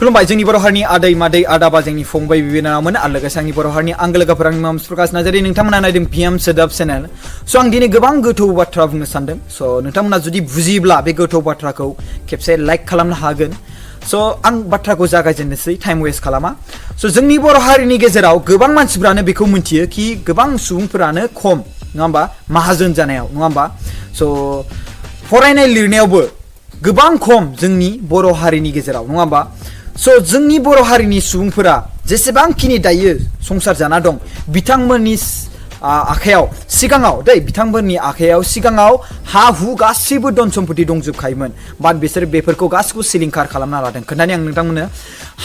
खुलुमबाय जोंनि बर' हारिनि आदै मादै आदा बाजैनि फंबाय बिनानावमोन आरो लोगोसे आंनि बर' हारिनि आंगो लोगोफोर आंनि नाम प्रकाश नार्जारी नोंथांमोना नायदों पिएम सोदोब चेनेल स' आं दिनै गोबां गोथौ बाथ्रा बुंनो सानदों स' नोंथांमोना जुदि बुजियोब्ला बे गोथौ बाथ्राखौ खेबसे लाइक खालामनो हागोन स' आं बाथ्राखौ जागायजेननोसै टाइम वेस्ट खालामा स' जोंनि बर' हारिनि गेजेराव गोबां मानसिफ्रानो बेखौ मिन्थियो कि गोबां सुबुंफोरानो खम नङा होमबा माहाजोन जानायाव नङा होमबा स' फरायनाय लिरनायावबो गोबां खम जोंनि बर' हारिनि गेजेराव नङा होमबा स' जोंनि बर' हारिनि सुबुंफोरा जेसेबांखिनि दायो संसार जाना दं बिथांमोननि आखायाव सिगाङाव बिथांमोननि आखायाव सिगाङाव हा हु गासैबो धन सम्पति दंजोबखायोमोन बाट बिसोर बेफोरखौ गासैखौ सिलिंखार खालामना लादों खोन्थानि आं नोंथांमोननो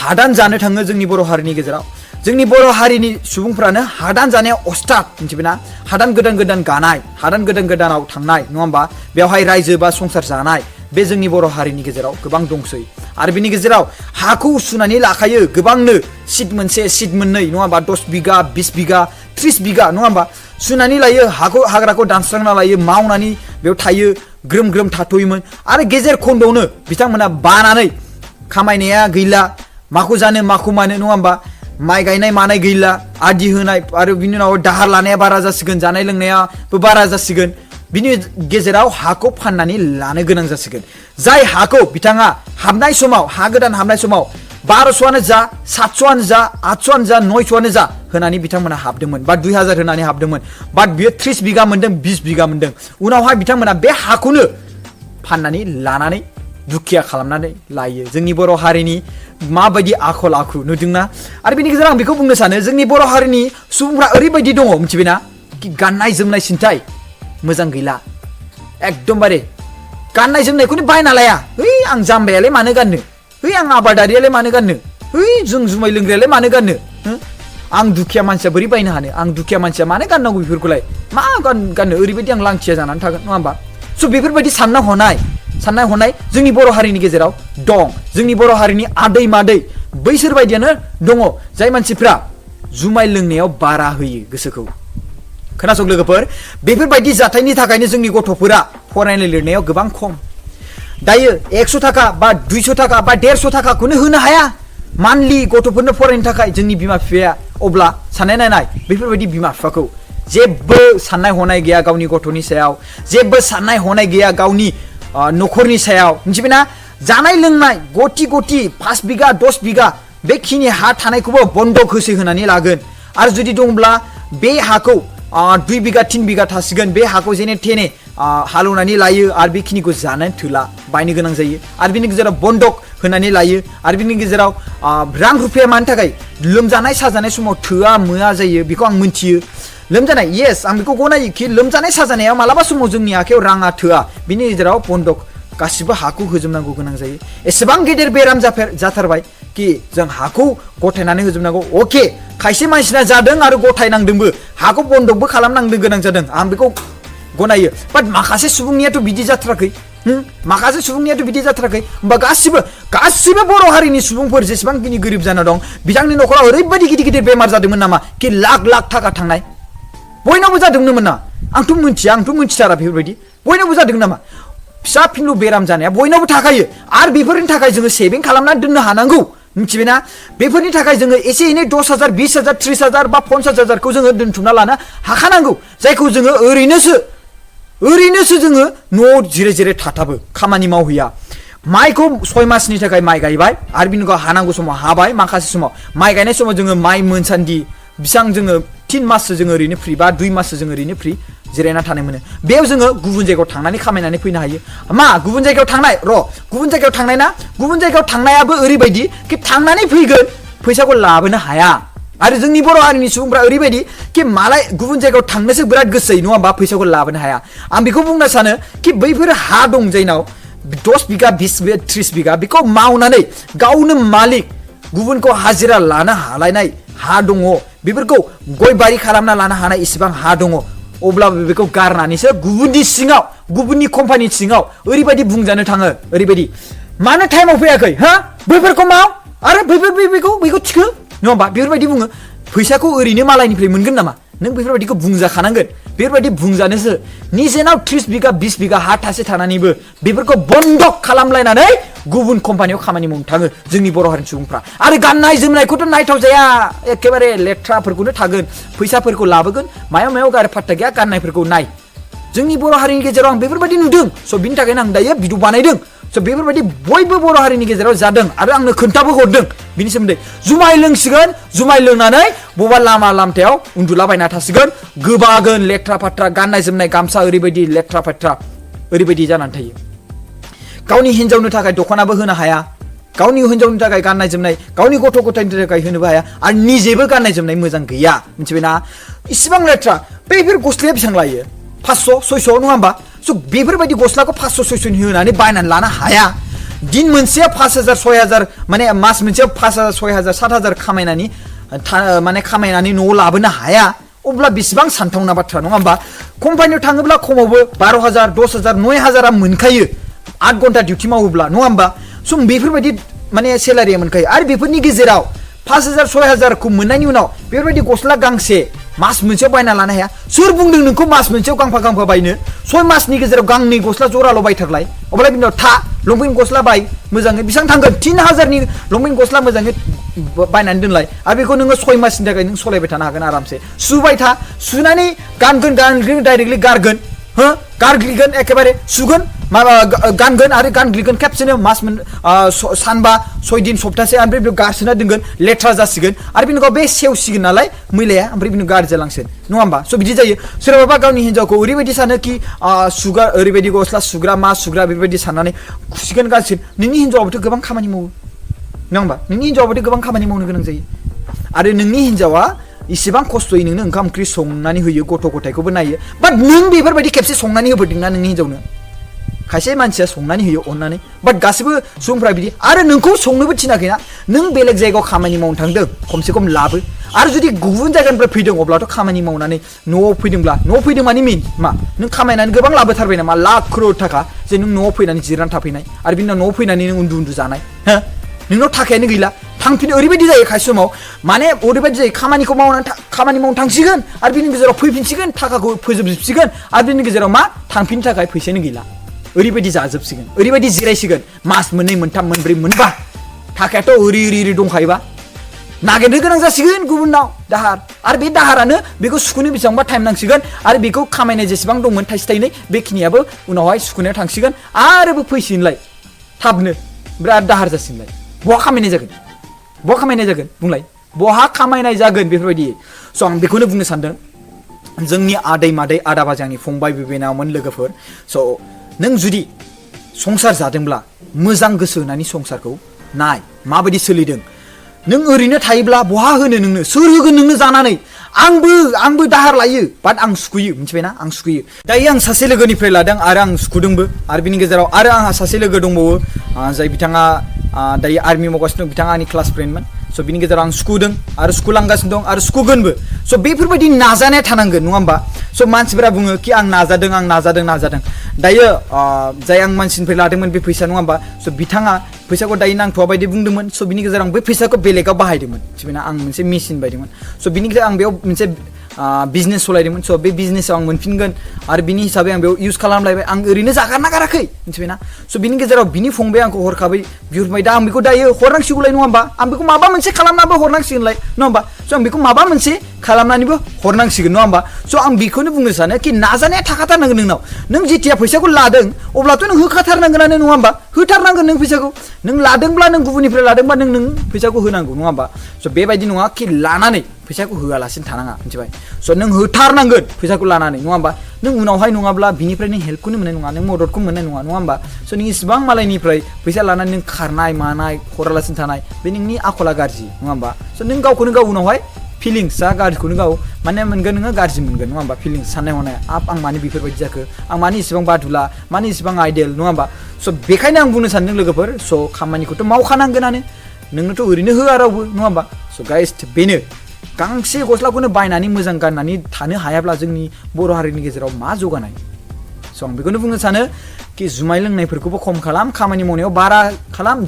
हादान जानो थाङो जोंनि बर' हारिनि गेजेराव जोंनि बर' हारिनि सुबुंफ्रानो हादान जानायाव अस्टाद मिथिबायना हादान गोदान गोदान गानाय हादान गोदान गोदानाव थांनाय नङा होमबा बेवहाय रायजो बा संसार जानाय बे जोंनि बर' हारिनि गेजेराव गोबां दंसै आरो बिनि गेजेराव हाखौ सुनानै लाखायो गोबांनो सिट मोनसे सिट मोननै नङा होमबा 10 बिगा 20 बिगा 30 बिगा नङा होमबा सुनानै लायो हाग्राखौ दानस्रांना लायो मावनानै बेयाव थायो ग्रोम ग्रोम थाथ'योमोन आरो गेजेर खन्दआवनो बिथांमोना बानानै खामायनाया गैला माखौ जानो माखौ मानो नङा होमबा माइ गायनाय मानाय गैला आदि होनाय आरो बिनि उनाव दाहार लानाया बारा जासिगोन जानाय लोंनायाबो बारा जासिगोन बिनि गेजेराव हाखौ फाननानै लानो गोनां जासिगोन जाय हाखौ बिथाङा हाबनाय समाव हा गोदान हाबनाय समाव 1200आनो जा 700आनो जा 800आनो जा 900आनो जा होनानै बिथांमोना हाबदोंमोन बा 2000 होनानै हाबदोंमोन बाट बियो 30 बिगा मोनदों 20 बिगा मोनदों उनावहाय बिथांमोना बे हाखौनो फाननानै लानानै दुखिया खालामनानै लायो जोंनि बर' हारिनि माबायदि आखल आखु नुदोंना आरो बेनि गेजेराव आं बेखौ बुंनो सानो जोंनि बर' हारिनि सुबुंफ्रा ओरैबायदि दङ मिथिबायना कि गाननाय जोमनाय सिन्थाय मोजां गैला एकदमबारे गाननाय जोमनायखौनो बायना लाया आं जाम्बायालाय मानो गाननो आं आबादारियालाय मानो गाननो जों जुमाय लोंग्रायालाय मानो गाननो आं दुखिया मानसिया बोरै बायनो हानो आं दुखिया मानसिया मानो गाननांगौ बेफोरखौलाय मा गाननो ओरैबायदि आं लांथिया जानानै थागोन नङा होमबा स' बेफोरबायदि साननाय हनाय जोंनि बर' हारिनि गेजेराव दं जोंनि बर' हारिनि आदै मादै बैसोर बायदियानो दङ जाय मानसिफ्रा जुमाय लोंनायाव बारा होयो गोसोखौ खोनासं लोगोफोर बेफोरबायदि जाथायनि थाखायनो जोंनि गथ'फोरा फरायनाय लिरनायाव गोबां खम दायो 100 थाखा बा 200 थाखा बा 150 थाखाखौनो होनो हाया मान्थलि गथ'फोरनो फरायनो थाखाय जोंनि बिमा बिफाया अब्ला साननाय नाय बेफोरबायदि बिमा बिफाखौ जेबो साननाय हनाय गैया गावनि गथ'नि सायाव जेबो साननाय हनाय गैया गावनि न'खरनि सायाव मिथिबायना जानाय लोंनाय गति 5 बिगा 10 बिगा बेखिनि हा थानायखौबो बन्दक होसै होनानै लागोन आरो जुदि दंब्ला बे हाखौ 2 बिगा 3 बिगा थासिगोन बे हाखौ जेने थेने हालौनानै लायो आरो बेखिनिखौ जानो थोला बायनो गोनां जायो आरो बिनि गेजेराव बन्दक होनानै लायो आरो बिनि गेजेराव रां रुपिया मानि थाखाय लोमजानाय साजानाय समाव थोआ मोआ जायो बेखौ आं मिन्थियो लोमजानाय येस आं बेखौ गनायो कि लोमजानाय साजानायाव मालाबा समाव जोंनि आखायाव राङा थोआ बिनि गेजेराव बन्दक गासिबो हाखौ होजोबनांगौ गोनां जायो एसेबां गेदेर बेराम जाथारबाय कि जों हाखौ गथायनानै होजोबनांगौ अके खायसे मानसिना जादों आरो गथायनांदोंबो हाखौ बन्दकबो खालामनांदों गोनां जादों आं बेखौ गनायो बाट माखासे सुबुंनियाथ' बिदि जाथाराखै माखासे सुबुंनियाथ' बिदि जाथाराखै होमबा गासिबो बर' हारिनि सुबुंफोर जेसेबांखिनि गोरिब जाना दं बिथांनि न'खराव ओरैबायदि गिदिर बेमार जादोंमोन नामा कि लाख थाखा थांनाय बयनावबो जादोंमोन ना आंथ' मिन्थिथारा बेफोरबायदि बयनावबो जादों नामा फिसा फिनलु बेराम जानाया बयनावबो थाखायो आरो बेफोरनि थाखाय जोङो सेभिं खालामनानै दोननो हानांगौ मिथिबायना बेफोरनि थाखाय जोङो एसे एनै 10,000 20,000 30,000 बा 50,000खौ जोङो दोनथुमना लानो हाखानांगौ जायखौ जोङो ओरैनोसो जोङो न'आव जिराय थाथाबो खामानि मावहैया माइखौ 6 मासनि थाखाय माइ गायबाय आरो बिनि उनाव हानांगौ समाव हाबाय माखासे समाव माइ गायनाय समाव जोङो माइ मोनसान्दि बिसां जोङो 3 माससो जोङो ओरैनो फ्रि बा 2 माससो जोङो ओरैनो फ्रि जिरायना थानाय मोनो बेयाव जोङो गुबुन जायगायाव थांनानै खामायनानै फैनो हायो गुबुन जायगायाव थांनायाबो ओरैबायदि कि थांनानै फैगोन फैसाखौ लाबोनो हाया आरो जोंनि बर' हारिनि सुबुंफ्रा ओरैबायदि कि मालाय गुबुन जायगायाव थांनोसो बिराद गोसो जायो नङा होमबा फैसाखौ लाबोनो हाया आं बेखौ बुंनो सानो कि बैफोर हा दं जायनाव 10 बिगा 20 बिगा 30 बिगा बेखौ मावनानै गावनो मालिक गुबुनखौ हाजिरा लानो हालायनाय हा दङ बेफोरखौ गय बारि खालामना लानो हानाय इसेबां हा दङ अब्लाबो बेखौ गारनानैसो गुबुननि कम्पानि सिङाव ओरैबायदि बुंजानो थाङो ओरैबायदि मानो टाइमाव फैयाखै बैफोरखौ माव आरो बैखौ थिखो नङा होमबा बेफोरबायदि बुङो फैसाखौ ओरैनो मालायनिफ्राय मोनगोन नामा नों बेफोरबायदिखौ बुंजाखानांगोन बेफोरबायदि बुंजानोसो निजेनाव 30 बिगा 20 बिगा हा थासे थानानैबो बेफोरखौ बन्दक खालामलायनानै गुबुन कम्पानियाव खामानि मावनो थाङो जोंनि बर' हारिनि सुबुंफ्रा आरो गाननाय जोमनायखौथ' नायथाव जाया एखेबारे लेथ्राफोरखौनो थागोन फैसाफोरखौ लाबोगोन मायाव गारि फात्ता गैया गाननायफोरखौ नाय जोंनि बर' हारिनि गेजेराव आं बेफोरबायदि नुदों स' बिनि थाखायनो आं दायो भिडिअ बानायदों स' बेफोरबायदि बयबो बर' हारिनि गेजेराव जादों आरो आंनो खोन्थाबो हरदों बिनि सोमोन्दै जुमाय लोंसिगोन जुमाय लोंनानै बबेबा लामा लामथायाव उन्दुलाबायना थासिगोन गोबागोन लेथ्रा फात्रा गाननाय जोमनाय गामसा ओरैबायदि लेथ्रा फात्रा ओरैबायदि जानानै थायो गावनि हिन्जावनो थाखाय दख'नाबो होनो हाया गावनि हिन्जावनि थाखाय गाननाय जोमनाय गावनि गथ' गथायनि थाखाय होनोबो हाया आरो निजेबो गाननाय जोमनाय मोजां गैया मिथिबायना इसिबां लेथ्रा बेफोर गस्लाया बेसेबां लायो 500-600 नङा होमबा स' बेफोरबायदि गस्लाखौ 500-600 होनानै बायनानै लानो हाया दिन मोनसेया 5000-6000 माने मास मोनसेयाव 5000-6000 7000 खामायनानै माने खामायनानै न'आव लाबोनो हाया अब्ला बेसेबां सानथावना बाथ्रा नङा होमबा कम्पानियाव थाङोब्ला खमावबो 12000 10000 9000 मोनखायो 8 घन्टा डिउटि मावोब्ला नङा होमबा स' बेफोरबायदि माने सेलारिया मोनखायो आरो बेफोरनि गेजेराव 5000-6000 खौ मोननायनि उनाव बेफोरबायदि गस्ला गांसे मास मोनसेयाव बायना लानो हाया सोर बुंदों नोंखौ मास मोनसेयाव गांफा बायनो 6 मासनि गेजेराव गांनै गस्ला जराल' बायथारलाय अब्ला बिनि उनाव लंपेन्ट गस्ला बाय मोजाङै बेसेबां थांगोन 3000 नि लंपेन्ट गस्ला मोजाङै बायनानै दोनलाय आरो बेखौ नोङो 6 मासनि थाखाय नों सलायबाय थानो हागोन आरामसे सुबाय था सुनानै गानगोन डाइरेक्टलि गारगोन हो गारग्लिगोन एकेबारे सुगोन माबा गानगोन आरो गानग्लिगोन खेबसेनो मास सानबा 6 दिन सप्तासे ओमफ्राय बेयाव गारसोना दोनगोन लेथ्रा जासिगोन आरो बिनि उनाव बे सेवसिगोन नालाय मैलाया ओमफ्राय बिनि गाज्रि जालांसिगोन नङा होमबा स' बिदि जायो सोरबाबा गावनि हिन्जावखौ ओरैबायदि सानो कि सुगा ओरैबायदि गस्ला सुग्रा मा सुग्रा बेबायदि साननानै खुसिगोन गासिगोन नोंनि हिन्जावाबोथ' गोबां खामानि मावो नङा होमबा नोंनि हिन्जावाबोथ' गोबां खामानि मावनो गोनां जायो आरो नोंनि हिन्जावा इसेबां खस्थ'यै नोंनो ओंखाम ओंख्रि संनानै होयो गथ' गथायखौबो नायो बाट नों बेफोरबायदि खेबसे संनानै होबोदोंना नोंनि हिन्जावनो खायसे मानसिया संनानै होयो अननानै बाट गासिबो सुबुंफ्रा बिदि आरो नोंखौ संनोबो थिनाखैना नों बेलेग जायगायाव खामानि मावनो थांदों खमसे खम लाबो आरो जुदि गुबुन जायगानिफ्राय फैदों अब्लाथ' खामानि मावनानै न'आव फैदों माने मेन मा नों खामायनानै गोबां लाबोथारबाय नामा लाख क्रर थाखा जे नों न'आव फैनानै जिरायनानै थाफैनाय आरो बिनि उनाव न'आव फैनानै नों उन्दु जानाय हो नोंनाव थाखायानो गैला थांफिनो ओरैबायदि जायो खायसे समाव माने ओरैबायदि जायो खामानि मावनो थांसिगोन आरो बिनि गेजेराव फैफिनसिगोन थाखाखौ फोजोबजोबसिगोन आरो बिनि गेजेराव मा थांफिननो थाखाय फैसायानो गैला ओरैबायदि जाजोबसिगोन ओरैबायदि जिरायसिगोन मास 2 3 4 5 थाखायाथ' ओरै दंखायोबा नागिरनो गोनां जासिगोन गुबुनाव दाहार आरो बे दाहारानो बेखौ सुख'नो बेसेबांबा टाइम नांसिगोन आरो बेखौ खामायनाय जेसेबां दंमोन थाइसे थाइनै बेखिनियाबो उनावहाय सुख'नायाव थांसिगोन आरोबो फैसिगोनलाय थाबनो बिराद दाहार जासिगोनलाय बहा खामायनाय जागोन बुंलाय बहा खामायनाय जागोन बेफोरबायदि स' आं बेखौनो बुंनो सानदों जोंनि आदै मादै आदा बाजैनि फंबाय बिनानावमोन लोगोफोर स' नों जुदि संसार जादोंब्ला मोजां गोसो होनानै संसारखौ नाय माबायदि सोलिदों नों ओरैनो थायोब्ला बहा होनो नोंनो सोर होगोन नोंनो जानानै आंबो दाहार लायो बाट आं सुखुयो मिथिबायना आं सुखुयो दायो आं सासे लोगोनिफ्राय लादों आरो आं सुखुदोंबो आरो बिनि गेजेराव आरो आंहा सासे लोगो दंबावो जाय बिथाङा दायो आर्मि मावगासिनो दं बिथाङा आंनि क्लास फ्रेन्डमोन स' बिनि गेजेराव आं सुखुदों आरो सुखुलांगासिनो दं आरो सुखुगोनबो स' बेफोरबायदि नाजानाया थानांगोन नङा होमबा स' मानसिफोरा बुङो कि आं नाजादों दायो जाय आं मानसिनिफ्राय लादोंमोन बे फैसा नङा होमबा स' बिथाङा फैसाखौ दायो नांथ'वा बायदि बुंदोंमोन स' बिनि गेजेराव आं बे फैसाखौ बेलेगाव बाहायदोंमोन मिथिबायना आं मोनसे मेसिन बायदोंमोन स' बिनि गेजेराव आं बेयाव मोनसे बिजनेस सलायदोंमोन स' बे बिजनेसाव आं मोनफिनगोन आरो बिनि हिसाबै आं बेयाव इउज खालामलायबाय आं ओरैनो जागारना गाराखै मिथिबायना स' बिनि गेजेराव बिनि फंबाया आंखौ हरखाबै बिहरबाय दा आं बेखौ दायो हरनांसिगौलाय नङा होमबा आं बेखौ माबा मोनसे खालामनाबो हरनांसिगोनलाय नङा होमबा स' आं बेखौ माबा मोनसे खालामनानैबो हरनांसिगोन नङा होमबा स' आं बेखौनो बुंनो सानो कि नाजानाया थाखाथारनांगोन नोंनाव नों जेथिया फैसाखौ लादों अब्लाथ' नों होखाथारनांगोनानो नङा होमबा होथारनांगोन नों फैसाखौ नों लादोंब्ला नों गुबुननिफ्राय लादोंबा नों फैसाखौ होनांगौ नङा होमबा स' बेबायदि नङा कि लानानै फैसाखौ होआलासिनो थानाङा मिथिबाय स' नों होथारनांगोन फैसाखौ लानानै नङा होमबा नों उनावहाय नङाब्ला बिनिफ्राय नों हेल्पखौनो मोननाय नङा नों मददखौ मोननाय नङा होमबा स' नों इसिबां मालायनिफ्राय फैसा लानानै नों खारनाय मानाय हरालासिनो थानाय बे नोंनि आखला गाज्रि नङा होमबा स' नों गावखौनो गाव उनावहाय फिलिंसआ गाज्रिखौनो गाव माने मोनगोन नोङो गाज्रि मोनगोन नङा होमबा फिलिंस साननाय हनाय आं मानो बेफोरबायदि जाखो आं मानो इसिबां बादुला मानो इसिबां आइडेल नङा होमबा स' बेखायनो आं बुंनो सानदों लोगोफोर स' खामानिखौथ' मावखानांगोनानो नोंनोथ' ओरैनो होआ रावबो नङा होमबा स' गाइस बेनो गांसे गस्लाखौनो बायनानै मोजां गाननानै थानो हायाब्ला जोंनि बर' हारिनि गेजेराव मा जौगानाय स' आं बेखौनो बुंनो सानो कि जुमाय लोंनायफोरखौबो खम खालाम खामानि मावनायाव बारा खालाम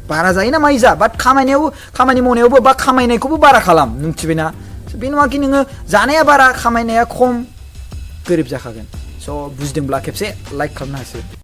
बारा जायो ना मायो जा बाट खामानि मावनायावबो बा खामायनायखौबो बारा खालाम मिथिबायना बे नङाखि नोङो जानाया बारा खामायनाया खम गोरिब जाखागोन स' बुजिदोंब्ला खेबसे लाइक खालामनो हासिगोन